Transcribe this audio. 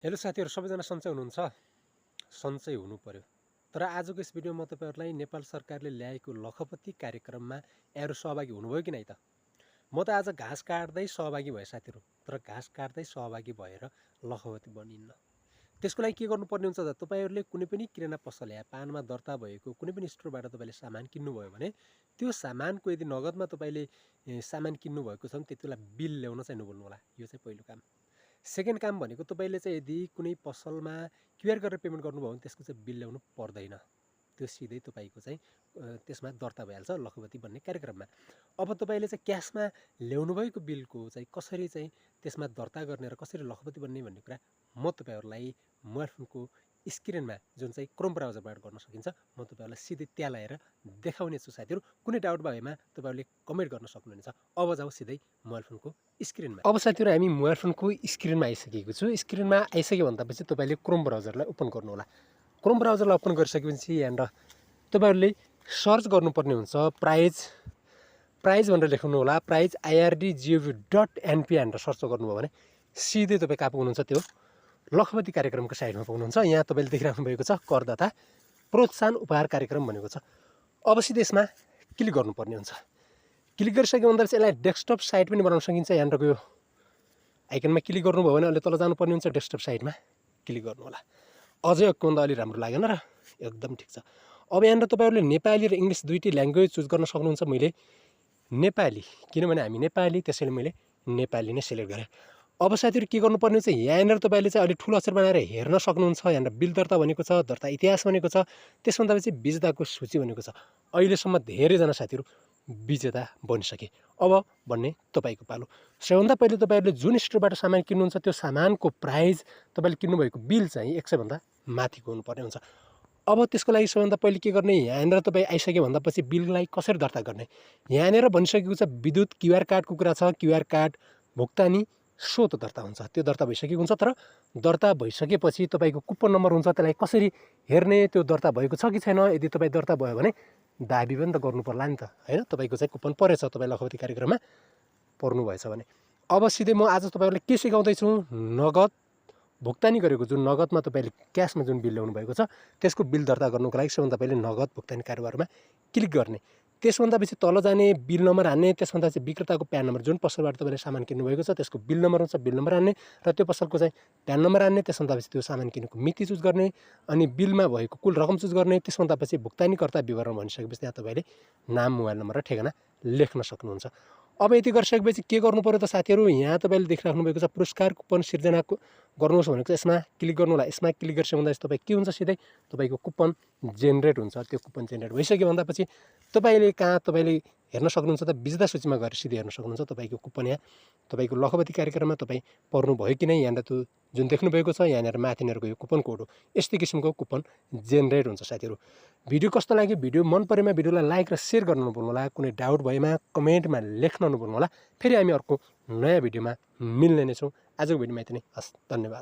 Hello साथीहरु, सबैजना सन्चै हुनुहुन्छ? सन्चै हुनु पर्यो। तर आजको यस भिडियोमा म तपाईहरुलाई नेपाल सरकारले ल्याएको लखपति कार्यक्रममा यहाँहरु सहभागी हुनुभयो कि नै त? म त आज घाँस काट्दै सहभागी भएँ साथीहरु। तर घाँस काट्दै सहभागी भएर लखपति बनिन्न। त्यसको लागि के गर्नुपर्ने हुन्छ त? तपाईहरुले कुनै पनि किराना पसल या पानमा दर्ता भएको कुनै पनि स्टोरबाट तपाईले सामान किन्नुभयो भने त्यो सामानको यदि नगदमा तपाईले सामान किन्नु भएको छ भने त्यतिबेला बिल ल्याउन चाहिँ नभुल्नु होला। यो चाहिँ पहिलो काम। सेकेन्ड काम भनेको तपाईले चाहिँ यदि कुनै पसलमा क्युआर गरेर पेमेन्ट गर्नुभयो भने त्यसको चाहिँ बिल ल्याउनु पर्दैन। त्यो सिधै तपाईको चाहिँ त्यसमा दर्ता भइहाल्छ लखपति बन्ने कार्यक्रममा। अब तपाईले चाहिँ क्याशमा ल्याउनु भएको बिलको चाहिँ कसरी चाहिँ त्यसमा दर्ता गर्ने र कसरी लखपति बन्ने भन्ने कुरा म तपाईहरुलाई मोबाइल फोनको स्क्रिनमा जुन चाहिँ क्रोम ब्राउजरबाट गर्न सकिन्छ म तपाईहरुलाई सिधै त्यहाँ ल्याएर देखाउने छु साथीहरु। कुनै डाउट भएमा तपाईहरुले कमेन्ट गर्न सक्नुहुनेछ। अब जाऊ सिधै मोबाइल फोनको स्क्रिनमा। अब साथीहरु हामी मोबाइल फोनको स्क्रिनमा आइसकेको छु। स्क्रिनमा आइसके भन्दापछि तपाईले क्रोम ब्राउजरलाई ओपन गर्नु होला। क्रोम ब्राउजरलाई ओपन गरिसकेपछि यहाँनिर तपाईहरुले सर्च गर्नुपर्ने हुन्छ प्राइज भनेर लेख्नु होला। प्राइज irdgov.np भनेर सर्च गर्नुभयो भने सिधै तपाई कहाँ पुग्नुहुन्छ? त्यो लखपति कार्यक्रमको साइडमा पुग्नुहुन्छ। यहाँ तपाईले देखिराख्नु भएको छ करदाता प्रोत्साहन उपहार कार्यक्रम भनेको छ। अब सिधै यसमा क्लिक गर्नुपर्ने हुन्छ। क्लिक गरिसके भन्दापछि यसलाई डेस्कटप साइट पनि बनाउन सकिन्छ। यहाँनिरको यो आइकनमा क्लिक गर्नुभयो भने अहिले तल जानुपर्ने हुन्छ। डेस्कटप साइटमा क्लिक गर्नु होला। अझै अक्कभन्दा अलि राम्रो लागेन र एकदम ठिक छ। अब यहाँनिर तपाईहरुले नेपाली र इंग्लिश दुईटै ल्याङ्ग्वेज चुज गर्न सक्नुहुन्छ। मैले नेपाली, किनभने हामी नेपाली, त्यसैले मैले नेपाली नै सिलेक्ट गरेँ। अब साथीहरु के गर्नुपर्ने हुन्छ? यहाँनिर तपाईले चाहिँ अलि ठुलो अक्षर बनाएर हेर्न सक्नुहुन्छ। यहाँनिर बिल दर्ता भनेको छ, दर्ता इतिहास भनेको छ, त्यसभन्दा पछि विजेताको सूची भनेको छ। अहिलेसम्म धेरैजना साथीहरु विजेता बनिसके। अब भन्ने तपाईको पालो। सबैभन्दा पहिले तपाईहरुले जुन स्टोरबाट सामान किन्नुहुन्छ त्यो सामानको प्राइस तपाईले किन्नुभएको बिल चाहिँ 100 भन्दा माथिको हुनुपर्ने हुन्छ। अब त्यसको लागि सबैभन्दा पहिले के गर्ने? यहाँनिर तपाई आइसके भन्दापछि बिललाई कसरी दर्ता गर्ने? यहाँनिर भनिसकेको छ विद्युत क्युआर कार्डको कुरा छ। क्युआर कार्ड भुक्तानी स्वत दर्ता हुन्छ। त्यो दर्ता भइसकेको हुन्छ। तर दर्ता भइसकेपछि तपाईको कुपन नम्बर हुन्छ। त्यसलाई कसरी हेर्ने? त्यो दर्ता भएको छ कि छैन? यदि तपाई दर्ता भयो भने दाबी पनि त गर्नु पर्ला नि त, हैन? तपाईको चाहिँ कुपन परेछ, तपाई लखपति कार्यक्रममा पर्नु भएछ भने। अब सिधै म आज तपाईहरुलाई के सिकाउँदै छु? नगद भुक्तानी गरेको जुन नगदमा तपाईले क्याशमा जुन बिल ल्याउनु भएको छ त्यसको बिल दर्ता गर्नुको लागि सबैभन्दा पहिले नगद भुक्तानी कारोबारमा क्लिक गर्ने। त्यसभन्दा पछि तल जाने, बिल नम्बर हान्ने, त्यसभन्दा चाहिँ विक्रेताको प्यान नम्बर, जुन पसलबाट तपाईले सामान किन्नु भएको छ त्यसको बिल नम्बर हुन्छ, बिल नम्बर हान्ने र त्यो पसलको चाहिँ प्यान नम्बर हान्ने। त्यसभन्दा पछि त्यो सामान किनेको मिति चुज गर्ने अनि बिलमा भएको कुल रकम चुज गर्ने। त्यसभन्दा पछि भुक्तानीकर्ता विवरण भनिसकेपछि त्यहाँ तपाईले नाम, मोबाइल नम्बर र ठेगाना लेख्न सक्नुहुन्छ। अब यति गरिसकेपछि के गर्नु पर्यो त साथीहरु? यहाँ तपाईले देखिराख्नु भएको छ पुरस्कार कुपन सिर्जनाको गर्नुहोस् भनेको छ। यसमा क्लिक गर्नु होला। यसमा क्लिक गरिसकेपछि तपाई के हुन्छ? सिधै तपाईको कुपन जेनेरेट हुन्छ। त्यो कुपन जेनेरेट भइसक्यो भन्दापछि तपाईले तपाईले हेर्न सक्नुहुन्छ त विजेता सूचीमा गएर सिधै हेर्न सक्नुहुन्छ तपाईको कुपन। यहाँ तपाईको लखपति कार्यक्रममा तपाई पर्नु भयो कि नै? यहाँनिर त्यो जुन देख्नु भएको छ यहाँनिर माथिनिरको यो कुपन कोड हो। यस्तै किसिमको कुपन जेनेरेट हुन्छ साथीहरु। भिडियो कस्तो लाग्यो? भिडियो मन परेमा भिडियोलाई लाइक र शेयर गर्न नभुल्नु होला। कुनै डाउट भएमा कमेन्टमा लेख्न नभुल्नु होला। फेरि हामी अर्को नयाँ भिडियोमा मिल्ने नै छौँ। आजको भिडियोमा यति नै। हस्, धन्यवाद।